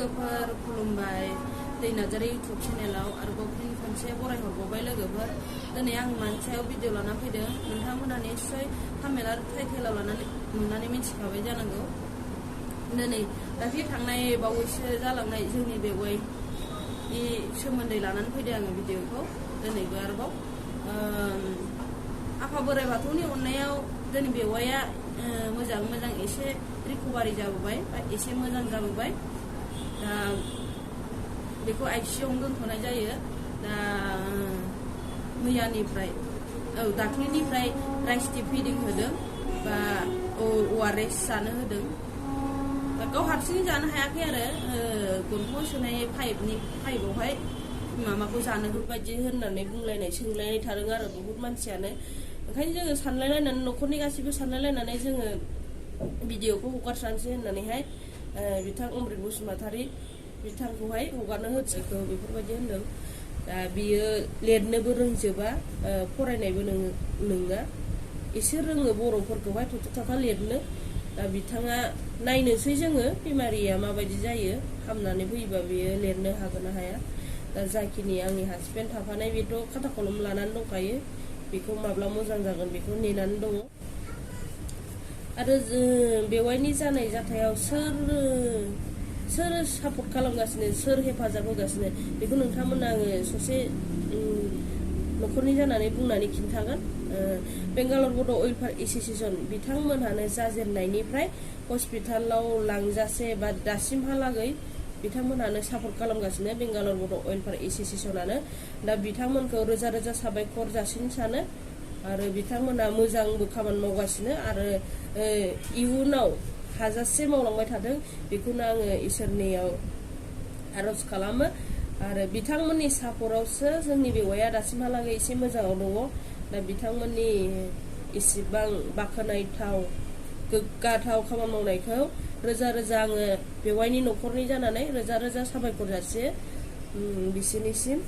लोगोफोर खुलुमबाय दै नार्जारि इउटुब चेनेलाव आरोबाव फिन खनसे बरायहरबावबाय लोगोफोर दिनै आं मानि सायाव भिडिअ लाना फैदों नोंथांमोना निस्सय थाम्बनेल आरो टाइटेलाव नुनानै मिथिखाबाय जानांगौ दिनै दाख्लै थांनाय बावैसो जालांनाय जोंनि बेवाइनि सोमोन्दै लानानै फैदों आङो भिडिअखौ दिनैबो आरोबाव आफा बोराइ बाथौनि अननायाव जोंनि बेवाइया मोजां एसे रिकभारि जाबोबाय बा एसे मोजां जाबोबाय दा बेखौ आइसिइउआवनो दोनथ'नाय जायो दा मैयानिफ्राय दाख्लैनिफ्राय राइस टी फिडिं होदों बा ORS जानो होदों गाव हारसिङै जानो हायाखै आरो गन्थंआव सोनाय पाइपआवहाय माबाखौ जानो बायदि होननानै बुंलायनाय सोंलायनाय थादों आरो बहुत मानसियानो ओंखायनो जोङो सानलायलायनानै न'खरनि गासैबो सानलायलायनानै जोङो भिडिअखौ हगारसानोसै होननानैहाय बिथां अमृत बसुमतारी बिथांखौहाय हगारनो होदों बेफोरबायदि होनदों दा बियो लिरनोबो रोंजोबा फरायनायबो नङा एसे रोङो बर'फोरखौहाय थ'था लिरनो दा बिथाङा नायनोसै जोङो बेमारिया माबायदि जायो हामनानै फैयोबा बियो लिरनो हागोन ना हाया दा जाखिनि आंनि हासबेन्ड थाफानाय बेथ' खाथा कलम लानानै दंखायो बेखौ माब्ला मोजां जागोन बेखौ नेनानै दङ आरो बेवाइनि जानाय जाथायाव सोर सापर्ट खालामगासिनो सोर हेफाजाब होगासिनो बेखौ नोंथांमोननो आङो ससे न'खरनि जानानै बुंनानै खिन्थागोन बेंगालर बड' वेलफेयार एस'सिएशन बिथांमोनहानो जाजेननायनिफ्राय हस्पिटालाव लांजासे बा दासिमहालागै बिथांमोनहानो सापर्ट खालामगासिनो बेंगालर बड' वेलफेयार एस'सिएशनानो दा बिथांमोनखौ रोजा रोजा साबायखर जासिनो सानो आरो बिथांमोना मोजांबो खामानि मावगासिनो आरो इयुनाव हाजासे मावलांबाय थादों बेखौनो आङो इसोरनियाव आरज खालामो आरो बिथांमोननि सापर्टआवसो जोंनि बेवाइया दासिमहालागै एसे मोजाङाव दङ दा बिथांमोननि इसेबां बाख्नायथाव गोग्गाथाव खामानि मावनायखौ रोजा रोजा आङो बेवाइनि न'खरनि जानानै रोजा रोजा साबायखर जासियो बिसोरनिसिम